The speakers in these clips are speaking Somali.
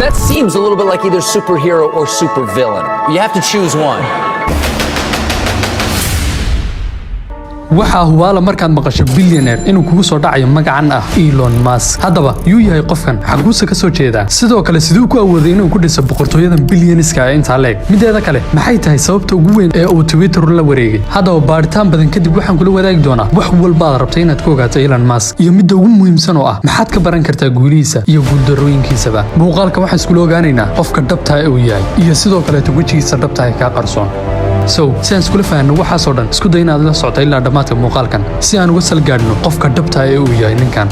That seems a little bit like either superhero or supervillain. You have to choose one. Waxaa hubaala markaad maqasho billionaire inuu kugu soo dhacayo magacan ah Elon Musk. Haddaba, yuu yahay qofkan? Xaguuse ka soo jeedaa? Sidoo kale, siduu ku awooday inuu ku dhiso boqortooyadan billionska ee intaa leeg? Mideeda kale, maxay tahay sababta ugu weyn ee uu Twitter la wareegay? Haddaba, baaritaan badan kadib, waxaan kula wadaagi doonaa wax walba aad rabtay inaad ku ogaato Elon Musk iyo midda ugu muhiimsan oo ah maxaad ka baran kartaa guulihiisa iyo guuldarrooyinkiisaba. Muuqaalka waxaan iskula ogaanaynaa qofka dhabtaa ee uu yahay iyo sidoo kaleeto wejigiisa dhabta ee kaa qarsoon. So si aan iskula fahanno waxaasoo dhan, isku day inaad la socto ilaa dhammaadka muuqaalkan si aan uga salgaadhno qofka dhabta ee uu yahay ninkan.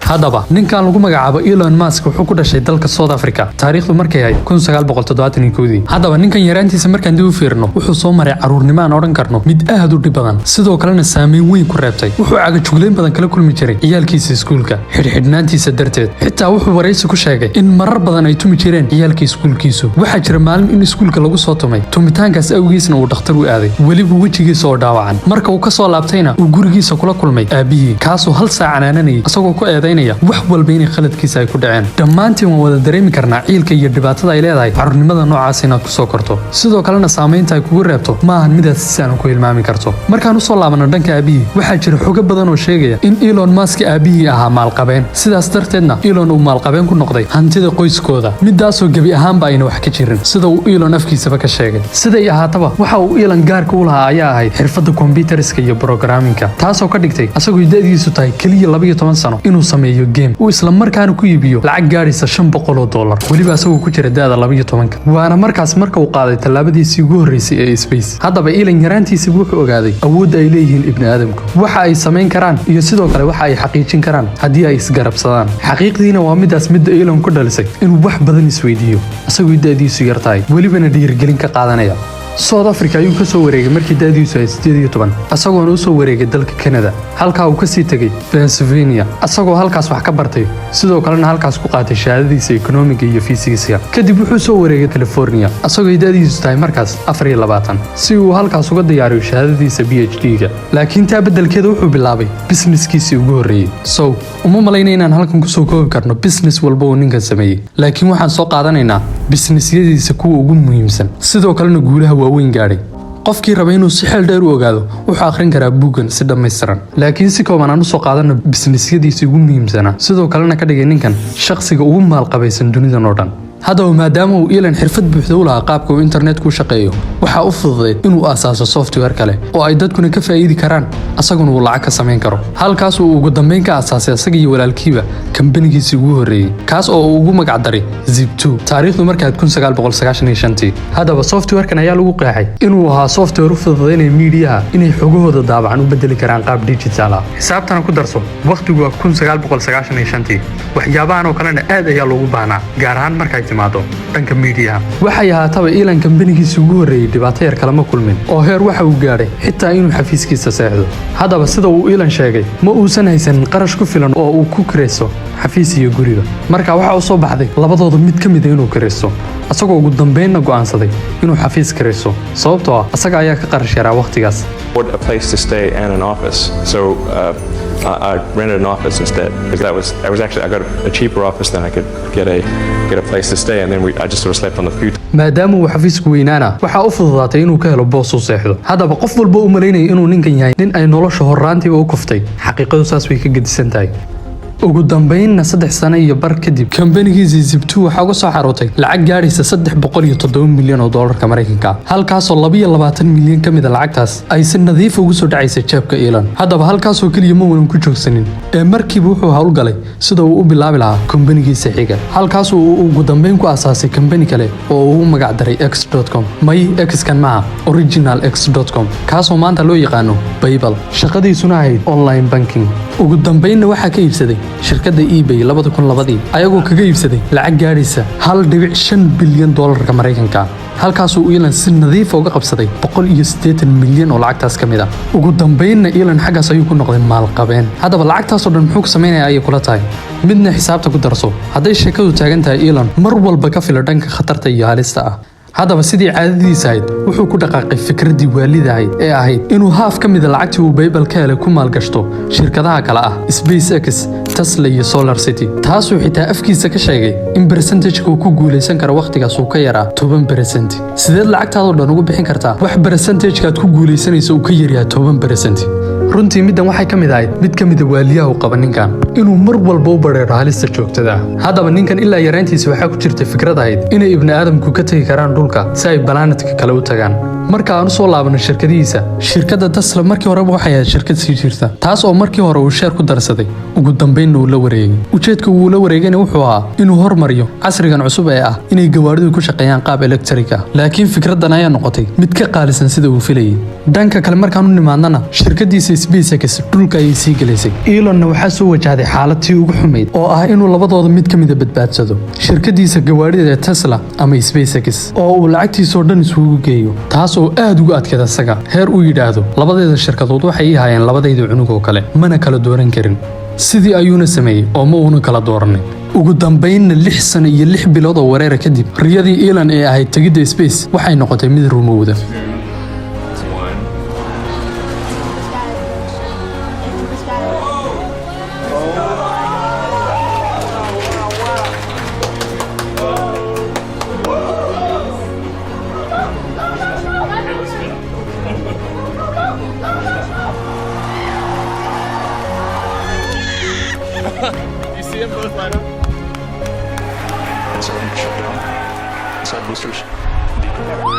Haddaba, ninkan lagu magacaabo Elon Musk wuxuu ku dhashay dalka South Africa taariikhdu markay ahayd 1971-dii. Haddaba, ninkan yaraantiisa markaan dib u fiirno, wuxuu soo maray caruurnimo aan odhan karno mid aad u dhib badan, sidoo kalena saameyn weyn ku reebtay. Wuxuu cagajugleyn badan kala kulmi jiray ciyaalkiisa iskuulka xidhxidhnaantiisa darteed. Xitaa wuxuu waraysi ku sheegay in marar badan ay tumi jireen ciyaalka iskuulkiisu. Waxaa jira maalin in iskuulka lagu soo tumay, tumitaankaas awgiisna uu dhakhtar u aaday, weliba wejigiisa oo dhaawacan. Marka uu ka soo laabtayna, uu gurigiisa kula kulmay aabihii, kaasoo hal saac canaananayay, isagoo ku eedaynaya wax walba inay khaladkiisa ay ku dhaceen. Dhammaantiin waan wada dareemi karnaa ciilka iyo dhibaatada ay leedahay carruurnimada noocaas inaad ku soo korto. Sidoo kalena saamaynta ay kugu reebto ma ahan midaad si sahlan ku hilmaami karto. Markaan usoo laabano dhanka aabihii, waxaa jira xogo badan oo sheegaya in Elon Musk aabihii ahaa maalqabeen, sidaas darteedna Elon uu maalqabeen ku noqday hantida qoyskooda, midaasoo gebi ahaanba ayna wax ka jirin, sida uu Elon afkiisaba ka sheegay. Siday ahaataba, waxa uu Elon gaarka u lahaa ayaa ahayd xirfadda kombyuteriska iyo programmingka, taasoo ka dhigtay asagoo da'diisu tahay keliya 12 sano inuu sameeyo game uu isla markaana ku iibiyo lacag gaadhaysa $500, weliba asagoo ku jira da'da 12-ka. Waana markaas marka uu qaaday tallaabadiisii ugu horreysay ee space. Haddaba, Elon yaraantiisiba wuxuu ogaaday awoodda ay leeyihiin ibni aadamku, waxa ay samayn karaan iyo sidoo kale waxa ay xaqiijin karaan haddii ay isgarabsadaan. Xaqiiqdiina waa midaas midda Elon ku dhalisay inuu wax badan isweydiiyo asagoo da'diisu yar tahay, welibana dhiirigelin ka qaadanaya. South Africa ayuu ka soo wareegay markii da'diisu ay 18, isagoona u soo wareegay dalka Canada, halkaa uu kasii tegey Pennsylvania, isagoo halkaas wax ka bartay, sidoo kalena halkaas ku qaatay shahaadadiisa economicga iyo physicska. Kadib wuxuu soo wareegay California isagoo da'diisu tahay markaas 24, si uu halkaas uga diyaariyo shahaadadiisa PhD-ga. Laakiin taa beddelkeeda wuxuu bilaabay businesskiisii ugu horreeyey. So uma malayna inaan halkan kusoo koobi karno business walba uu ninkan sameeyey, laakiin waxaan soo qaadanaynaa businessyadiisa kuwa ugu muhiimsan, sidoo kalena guulaha waaweyn gaadhay. Qofkii raba inuu si xeel dheer u ogaado wuxuu akhrin karaa buuggan si dhammaystiran, laakiin si kooban aan usoo qaadano businessyadiisa ugu muhiimsanaa, sidoo kalena ka dhigay ninkan shakhsiga ugu maalqabaysan dunidan oo dhan. Haddaba, maadaama uu Elon xirfad buuxda u lahaa qaabka uu internetku u shaqeeyo, waxaa u fududeyd inuu asaaso software kale oo ay dadkuna ka faa'iidi karaan, asaguna uu lacag ka samayn karo. Halkaas uu ugu dambeyn ka asaasay asaga iyo walaalkiiba kambanigiisii ugu horreeyey, kaas oo uu ugu magac daray Zip2, taariikhdu markaad 1995-tii. Haddaba, softwarekan ayaa lagu qeexay inuu ahaa software u fududaynaya miidiyaha inay xogahooda daabacan u bedeli karaan qaab digital ah. Xisaabtana ku darso, wakhtigu waa 1995-tii. Waxyaabahan oo kalena aad ayaa loogu baahnaa, gaar ahaan markay timaado dhanka miidiyaha. Waxay ahaataba, Elon kambanigiisii ugu horreeyey dhibaato yar kalama kulmin, oo heer waxa uu gaadhay xitaa inuu xafiiskiisa seexdo. Haddaba, sida uu Elon sheegay, ma uusan haysanin qarash ku filan oo uu ku kiraysto xafiis iyo guriga. Marka waxaa u soo baxday labadooda mid ka mida inuu kiraysto, asagoo ugu dambeynna go'aansaday inuu xafiis kiraysto, sababtoo ah asaga ayaa ka qarash yaraa wakhtigaas. A place to stay and an office. So I rented an office instead because that was I was actually I got a cheaper office than I could get a place to stay, and then I just sort of slept on the futon. Maadaama uu xafiisku weynaana, waxaa u fududaatay inuu ka helo boos uu seexdo. Haddaba, qof walba u malaynaya inuu ninkan yahay nin ay nolosha horraantiiba u kuftay, xaqiiqadu saas way ka gedisan tahay. Ugu dambeynna, 3 sano iyo bar kadib, kambanigiisii Zip2 waxaa uga soo xarootay lacag gaadhaysa 307 milyan oo doolarka Maraykanka ah, halkaasoo 22 milyan ka mid a lacagtaas ay si nadiifa ugu soo dhacaysa jeebka Elon. Haddaba, halkaasoo keliya ma uunan ku joogsanin ee markiiba wuxuu howlgalay sida uu u bilaabi lahaa kambanigiisa xiga, halkaas uu ugu dambeyn ku asaasay kambani kale oo uu ugu magac daray X.com. May, Xkan maaha, original X.com, kaasoo maanta loo yaqaano PayPal, shaqadiisuna ahayd online banking. Ugu dambeynna waxaa ka iibsaday shirkadda eBay 2002-dii, ayagoo kaga iibsaday lacag gaadhaysa 1.5 bilyan doolarka Maraykanka, halkaasuu Elon si nadiifa uga qabsaday 180 milyan oo lacagtaas ka mid ah. Ugu dambeynna Elon xaggaas ayuu ku noqday maalqabeen. Haddaba, lacagtaasoo dhan muxuu ku samaynaya ayay kula tahay? Midna xisaabta ku darso: hadday sheekadu taagan tahay Elon, mar walba ka filo dhanka khatarta iyo halista ah. Haddaba, sidii caadadiisa ahayd, wuxuu ku dhaqaaqay fikraddii waalida ahayd ee ahayd inuu half ka mida lacagtii uu PayPal ka helay ku maalgashto shirkadaha kale ah SpaceX. Tesla iyo Solar City, taasuu xitaa afkiisa ka sheegay in percentageka uu ku guulaysan karo wakhtigaas uu ka yaraa 10%. Sideed lacagtaadoo dhan ugu bixin kartaa wax percentageka aad ku guulaysanayso uu ka yaryahay 10%? Runtii middan waxay ka mid ahayd mid ka mida waaliyaha uu qaba ninkan, inuu mar walba u badheero halista joogtada ah. Haddaba ninkan ilaa yaraantiisa waxaa ku jirta fikrad ahayd inay ibni aadamku ka tegi karaan dhulka si ay planetka kale u tagaan. Marka aan usoo laabano shirkadihiisa, shirkadda Tesla markii horeba waxay ahayd shirkad sii jirta, taas oo markii hore uu share ku darsaday, ugu dambeynna uu la wareegay. Ujeedka uu la wareegayna wuxuu ahaa inuu hormariyo casrigan cusub ee ah inay gawaadhidu ku shaqeeyaan qaab electric ah, laakiin fikraddan ayaa noqotay mid ka qaalisan sida uu filayay. Dhanka kale markaan u nimaadnana, shirkadiisa SpaceX dhulka ayay sii gelaysay. Elonna waxaa soo wajahday xaalad tii ugu xumayd oo ah inuu labadooda mid ka mida badbaadsado, shirkadiisa gawaadhida ee Tesla ama SpaceX oo uu lacagtiisoo dhan isugu geeyo, taas oo aad ugu adkeed asaga, heer uu yidhaahdo: "Labadeeda shirkadood waxay ii hayeen labadayda cunug oo kale, mana kala dooran karin." Sidii ayuuna sameeyey oo ma uuna kala dooranin. Ugu dambaynna 6 sano iyo 6 bilood oo wareera kadib, riyadii Elon ee ahayd tegidda space waxay noqotay mid rumowda. One. You see them both light up? So shut down. Side boosters.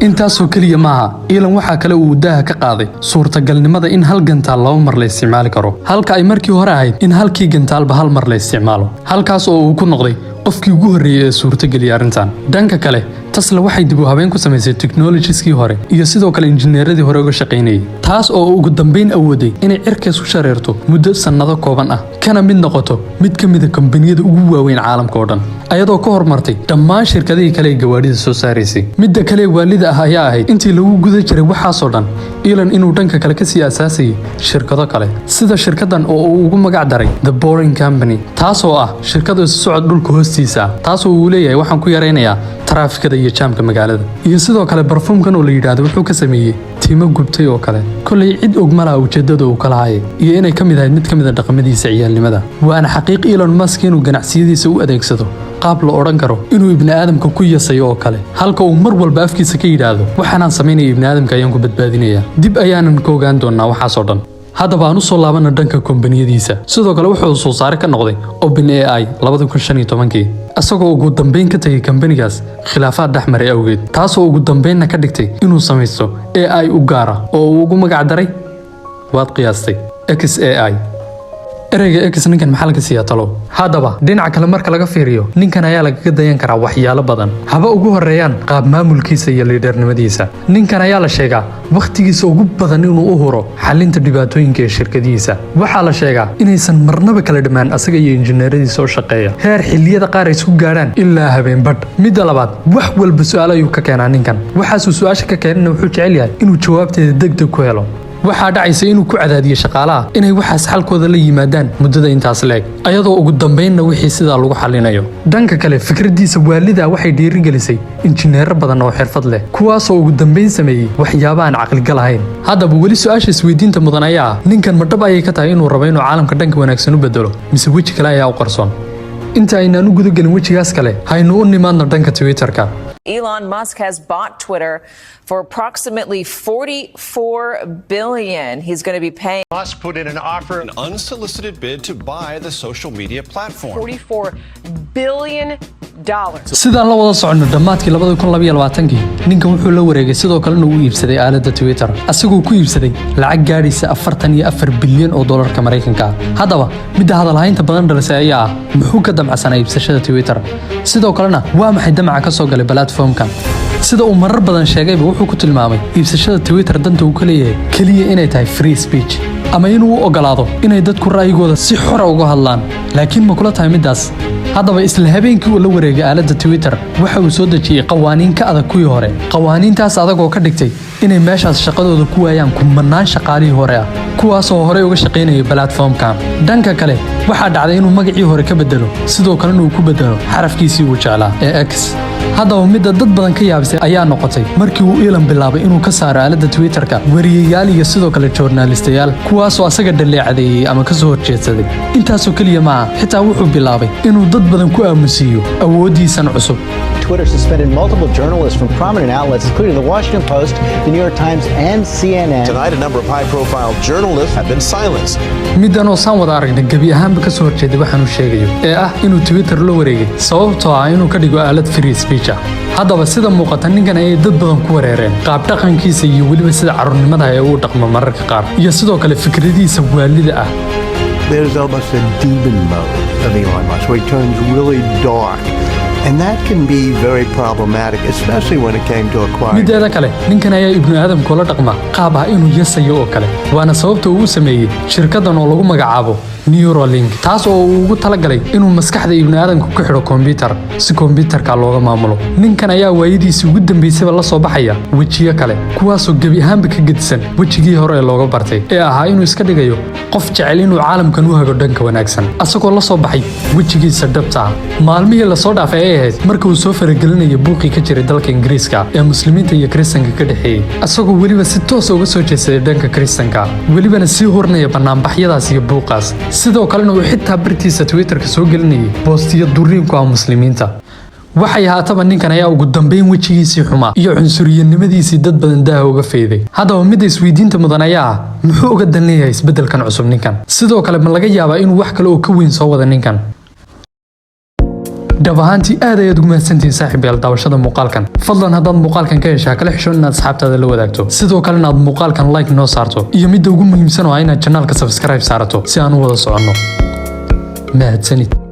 Intaasoo keliya maaha, Elon waxaa kale uu daaha ka qaaday suurtagalnimada in hal gantaal laba mar la isticmaali karo, halka ay markii hore ahayd in halkii gantaalba hal mar la isticmaalo, halkaas oo uu ku noqday qofkii ugu horreeyey ee suurtageliyay arrintan. Dhanka kale, Tesla waxay dib u habeyn ku samaysay technologieskii hore iyo sidoo kale injineeradii hore uga shaqaynayay, taas oo ugu dambeyn awooday inay cirkaas ku shareerto muddo sannado kooban ah, kana mid noqoto mid ka mida kambaniyada ugu waaweyn caalamka oo dhan, ayadoo ka hormartay dhammaan shirkadihii kale ee gawaadhida soo saaraysay. Midda kale ee waalida ah ayaa ahayd intii lagu guda jiray waxaasoo dhan, Elon inuu dhanka kale kasii asaasayay shirkado kale, sida shirkadan oo uu ugu magac daray The Boring Company, taasoo ah shirkad isu socod dhulka hoostiisa ah, taasoo uu leeyahay waxaan ku yaraynayaa taraafikada iyo jaamka magaalada. Iyo sidoo kale barfuumkan oo la yidhaahdo wuxuu ka sameeyey timo gubtay oo kale. Kollay cid og ma laha ujeedada uu ka lahayay iyo inay ka mid ahayd mid ka mid a dhaqamadiisa ciyaalnimada. Waana xaqiiq Elon Musk inuu ganacsiyadiisa u adeegsado qaab la odhan karo inuu ibni aadamka ku yasayo oo kale, halka uu mar walba afkiisa ka yidhaahdo waxaanaan samaynaya ibni aadamka ayaan ku badbaadinaya. Dib ayaanan ka ogaan doonaa waxaasoo dhan. Haddaba aan usoo laabana dhanka kombaniyadiisa. Sidoo kale wuxuu soo saare ka noqday OpenAI 2015-kii, isagoo ugu dambeyn ka tegay kambanigaas khilaafaad dhex maray awgeed, taasoo ugu dambeynna ka dhigtay inuu samaysto AI u gaara oo uu ugu magac daray, waad qiyaastay, xAI. Ereyga X ninkan maxaa laga siiyaa talo? Haddaba dhinaca kale marka laga fiiriyo, ninkan ayaa lagaga dayan karaa waxyaalo badan, haba ugu horeeyaan qaab maamulkiisa iyo leadernimadiisa. Ninkan ayaa la sheegaa wakhtigiisa ugu badan inuu u huro xalinta dhibaatooyinka ee shirkadihiisa. Waxaa la sheegaa inaysan marnaba kala dhammaan asaga iyo injineeradiisa oo shaqeeya, heer xilliyada qaar ay isku gaadhaan ilaa habeenbadh. Midda labaad, wax walba su-aal ayuu ka keenaa ninkan. Waxaasuu su-aasha ka keenana wuxuu jecel yahay inuu jawaabteeda deg deg ku helo. Waxaa dhacaysa inuu ku cadaadiyo shaqaalaha inay waxaas xalkooda la yimaadaan muddada intaas leeg, ayadoo ugu dambaynna wixii sidaa lagu xalinayo. Dhanka kale, fikraddiisa waalida waxay dhiirigelisay injineero badan oo xirfad leh, kuwaasoo ugu dambayn sameeyey waxyaaba aan caqligal ahayn. Haddaba weli su-aasha isweydiinta mudan ayaa ah: ninkan ma dhab ayay ka tahay inuu rabo inuu caalamka dhanka wanaagsan u bedelo, mise weji kale ayaa u qarsoon? Inta aynaan u gudagelin wejigaas kale, haynu u nimaadno dhanka Twitterka. Elon Musk has bought Twitter for approximately 44 billion. He's going to be paying Musk put in an offer. An unsolicited bid to buy the social media platform. $44 billion. Sidaan la wada soconno, dhammaadkii 2022-kii ninkan wuxuu la wareegay, sidoo kalena uu iibsaday aaladda Twitter, asagoo ku iibsaday lacag gaadhaysa 44 bilyan oo dollarka Maraykanka ah. Haddaba midda hadalhaynta badan dhalisay ayaa ah: muxuu ka damacsanaa iibsashada Twitter? Sidoo kalena waa maxay damaca ka soo galay platformkan? Sida uu marar badan sheegayba, wuxuu ku tilmaamay iibsashada Twitter danta uu ka leeyahay keliya inay tahay free speech, ama inuu u ogolaado inay dadku ra'yigooda si xora uga hadlaan. Laakiin ma kula tahay middaas? Haddaba isla habeenkii uu la wareegay aaladda Twitter, waxa uu soo dejiyey qawaaniin ka adag kuwii hore, qawaaniintaas adag oo ka dhigtay inay meeshaas shaqadooda ku waayaan kumanaan shaqaalihii hore ah, kuwaasoo horey uga shaqaynayay platformkan. Dhanka kale, waxaa dhacday inuu magacii hore ka bedelo, sidoo kalena uu ku bedelo xarafkiisii uu jeclaa ee X. Haddaba midda dad badan ka yaabisay ayaa noqotay markii uu Elon bilaabay inuu ka saaro aaladda Twitterka wariyayaal iyo sidoo kale joornaalistayaal, kuwaasoo asaga dhaleecadeeyey ama ka soo horjeedsaday. Intaasoo keliya maaha, xitaa wuxuu bilaabay inuu dad badan ku aamusiiyo awooddiisan cusub. Twitter suspended multiple journalists from prominent outlets, including the Washington Post, the New York Times, and CNN. Tonight, a number of high profile journalists have been silenced. Middan oo saan wada aragnay gebi ahaanba ka soo horjeeday waxaanuu sheegayo ee ah inuu Twitter la wareegay sababtoo ah inuu ka dhigo aalad free speech ah. Haddaba sida muuqata, ninkan ayay dad badan ku wareereen qaab dhaqankiisa iyo weliba sida carruurnimada ee uu dhaqmo mararka qaar iyo sidoo kale fikradihiisa waalida ah. There's almost a demon mode of Elon Musk where he turns really dark. And that can be very problematic, especially when it came to acquiring. Mideeda kale, ninkan ayaa ibnu aadamkula dhaqma qaab ah inuu yasayo oo kale, waana sababta uu u sameeyey shirkaddan oo lagu magacaabo Neuralink, taas oo uu ugu talagalay inuu maskaxda ibnu aadamka ku xidho kombiyuutar si kombiyuutarka looga maamulo. Ninkan ayaa waayadiisii ugu dambeysayba la soo baxaya wejiyo kale, kuwaasoo gebi ahaanba ka gedisan wejigii hore ee looga bartay ee ahaa inuu iska dhigayo qof jecel inuu caalamkan u hago dhanka wanaagsan, asagoo la soo baxay wejigiisa dhabta ah. Maalmihii lasoo dhaafay ay ahayd marka uu soo faragelinaya buuqii ka jiray dalka Ingiriiska ee Muslimiinta iyo Kiristanka ka dhexeeyey, asagoo weliba si toosa uga soo jeedsaday dhanka Kiristanka, welibana sii hurinaya banaanbaxyadaas iyo buuqaas. Sidoo kalena uu xitaa bartiisa Twitterka soo gelinayay boostiyo duriinku ah Muslimiinta. Waxay haataba, ninkan ayaa ugu dambeyn wejigiisii xumaa iyo cunsuriyadnimadiisii dad badan daaha uga fayday. Haddaba midda isweydiinta mudan ayaa ah, muxuu uga dan leeyahay isbeddelkan cusub ninkan? Sidoo kale, ma laga yaabaa inuu wax kale oo ka weyn soo wada ninkan? Dhab ahaantii aad ayaad ugu mahadsantihiin, saaxiibayaal, daawashada muuqaalkan. Fadlan haddaad muuqaalkan ka heshaa, kala xishoon inaad asxaabtaada la wadaagto, sidoo kale inaad muuqaalkan like noo saarto, iyo midda ugu muhiimsan oo ah inaad channelka subscribe saarato si aan u wada soconno. Mahadsanid.